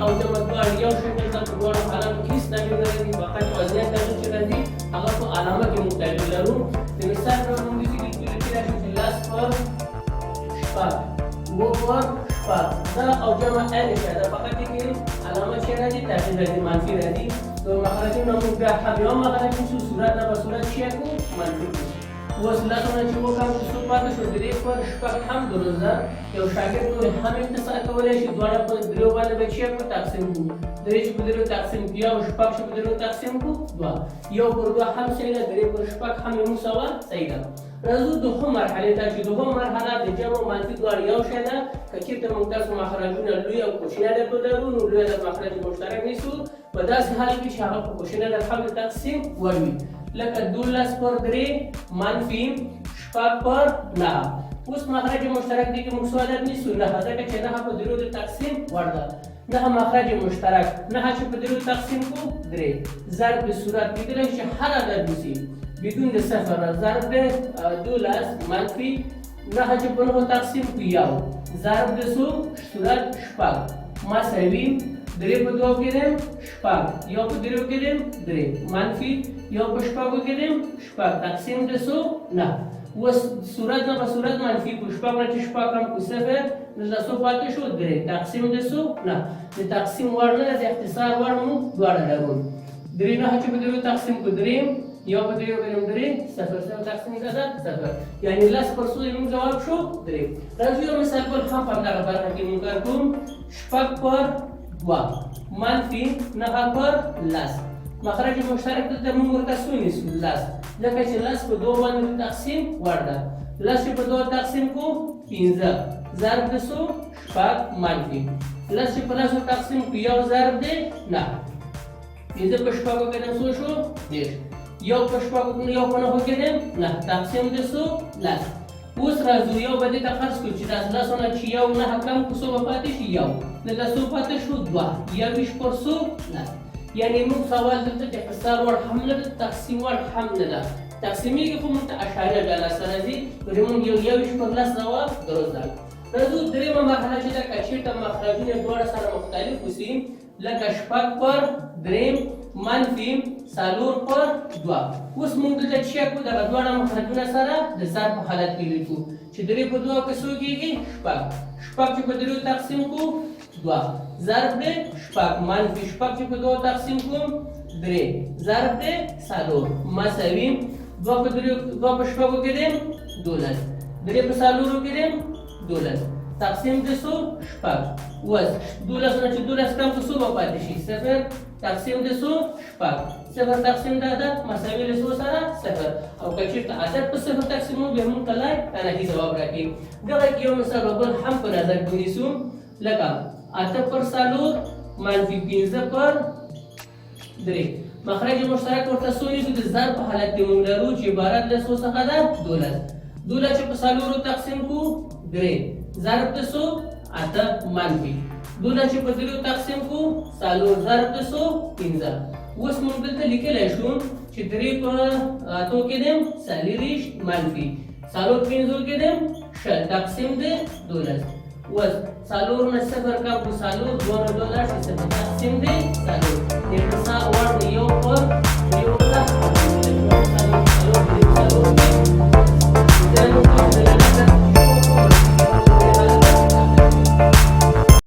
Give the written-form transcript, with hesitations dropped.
او جمع دواړه یو شکل ده، په دواړو حالاتو کې هېڅ تغیر نه راځي، فقط یوازینی تغیر چې راځي هغه په علامه کې موږ تغیر لرو. د مثال په ډول موږ داسې لیکلو کېدای شو چې لس پر شپږ، اووه پر شپږ، دا او جمع عین شی ده، فقط دې کې علامه چې راځي تغیر راځي، منفي راځي. نو مخرجونه موږ بیا هم یو مخرج نیسو، صورت نه به صورت شی کو منفي کو. اوس لسو نه چې وکم چې څو پاتې شو؟ درې پر شپږ هم درست ده. یو شاګرد نور هم اختصار کولی شي، دواړه په دریو باندې به چې کو تقسیم کړو. درې چې په دریو تقسیم کړو یو، شپږ چې په دریو تقسیم کړو دوه، یو پر دوه هم صحیح ده، درې پر شپږ هم یې مساوه صحیح ده. راځو دوهم مرحلې ته چې دوهم مرحله د جمع او منفي دواړه یو شی ده. که چېرته موږ تاسو مخرجونه لوی او کوچنی عدد ولرو، نو لوی عدد مخرج مشترک نیسو په داسې حال کې چې هغه په کوچني عدد هم د تقسیم وړ وي، لکه 12 پر درې منفي شپږ پر نهه. اوس مخرج مشترک دی کې موږ څو عدد نیسو؟ نهه، ځکه چې نهه په دریو د تقسیم وړ ده. نهه مخرج مشترک، نهه چې په دریو تقسیم کو درې، ضرب د صورت کېدلی شي چې هر عدد وسی بدون د صفر نه، ضرب د 12 منفي نهه چې په نهو تقسیم کو یو، ضرب د څو صورت شپږ، مساوي درې په دوو کې دی شپږ، یو په دریو کې دی درې، منفي یو په شپږو کې دی شپږ، تقسیم د څو نهه. اوس صورت نه په صورت منفي کو، شپږ نه چې شپږ کم کو صفر، دلته څو پاتې شو؟ درې، تقسیم د څو نهه. د تقسیم وړ نه ده، د اختصار وړ موږ دواړه لرو. درې نهه چې په دریو تقسیم کو درې، یو په دریو کې درې، صفر صفر تقسیم کړه صفر، یعنی لس پر څو یې موږ جواب شو؟ درې. راځو یو مثال بل هم په همدغه برخه کې موږ کار کوو. شپږ پر دوه منفي نهه پر لس، مخرج مشترک دلته موږ ورته څو نیسو؟ لس، ځکه چې لس په دوه باندې تقسیم وړ ده. لس چې په دوه تقسیم کو پنځه، ضرب د څو؟ شپږ، منفي لس چې په لسو تقسیم کو یو، ضرب دی نهه. پنځه په شپږو کې څو شو؟ 30. یو په شپږو کې، یو په نهو کې دی نهه، تقسیم د څو؟ لس. اوس راځو یو به دې ته فرض کړو چې دا لسو نه چې یو نهه کم کړو څو به پاتې شي؟ یو. دلته څو پاتې شو؟ دوه. 21 پر څو؟ لس. یعنی موږ سوال دلته د اختصار وړ هم نه ده، تقسیم وړ هم نه ده. تقسیمېږي خو موږ ته اشاریه بیا لاسته راځي، نو موږ یو 21 پر لس جواب درست ده. راځو درېیمه مرحله چې ده، که چېرته مخرجونه دواړه سره مختلف اوسي، لکه شپږ پر درې منفي څلور پر دوه. اوس موږ دلته چې کوو دغه دواړه مخرجونه سره د ضرب په حالت کې لیکو چې درې په دوه کې څو کېږي؟ شپږ. شپږ چې په دریو تقسیم کو دوه، ضرب دی شپږ، منفي شپږ چې په دوه تقسیم کوم درې، ضرب دی څلور، مساوي دوه په دریو، دوه په شپږو کې دی 12، درې په څلورو کې دی 12، تقسیم د څو؟ شپږ. اوس 12 نه چې 12 کم کړو څو به پاتې شي؟ صفر، تقسیم د څو؟ شپږ. صفر تقسیم د عدد مساوي له څو سره؟ صفر. او که چېرته عدد په صفر تقسیمو بیا موږ ته لا تنهي ځواب راکړي. دغه کې یو مثال به بل هم په نظر کې ونیسو، لکه اته پر څلور منفي پنځه پر درې. مخرج مشترک ورته څو نیسو؟ د ضرب په حالت کې موږ لرو چې عبارت له څو څخه ده؟ 12. 12 چې په څلورو تقسیم کو درې، ضرب د څو؟ اته، منفي 12 چې په دریو تقسیم کو څلور، ضرب د څو؟ پنځه. اوس موږ دلته لیکلی شو چې درې په اتو کې دی 24، منفي څلور پنځو کې دی 20، تقسیم دی 12. اوس څلور نه صفر کم کړو څلور، دوه نه دوه لاړ شي صفر، تقسیم دی څلور. د اختصار وړ دی یو.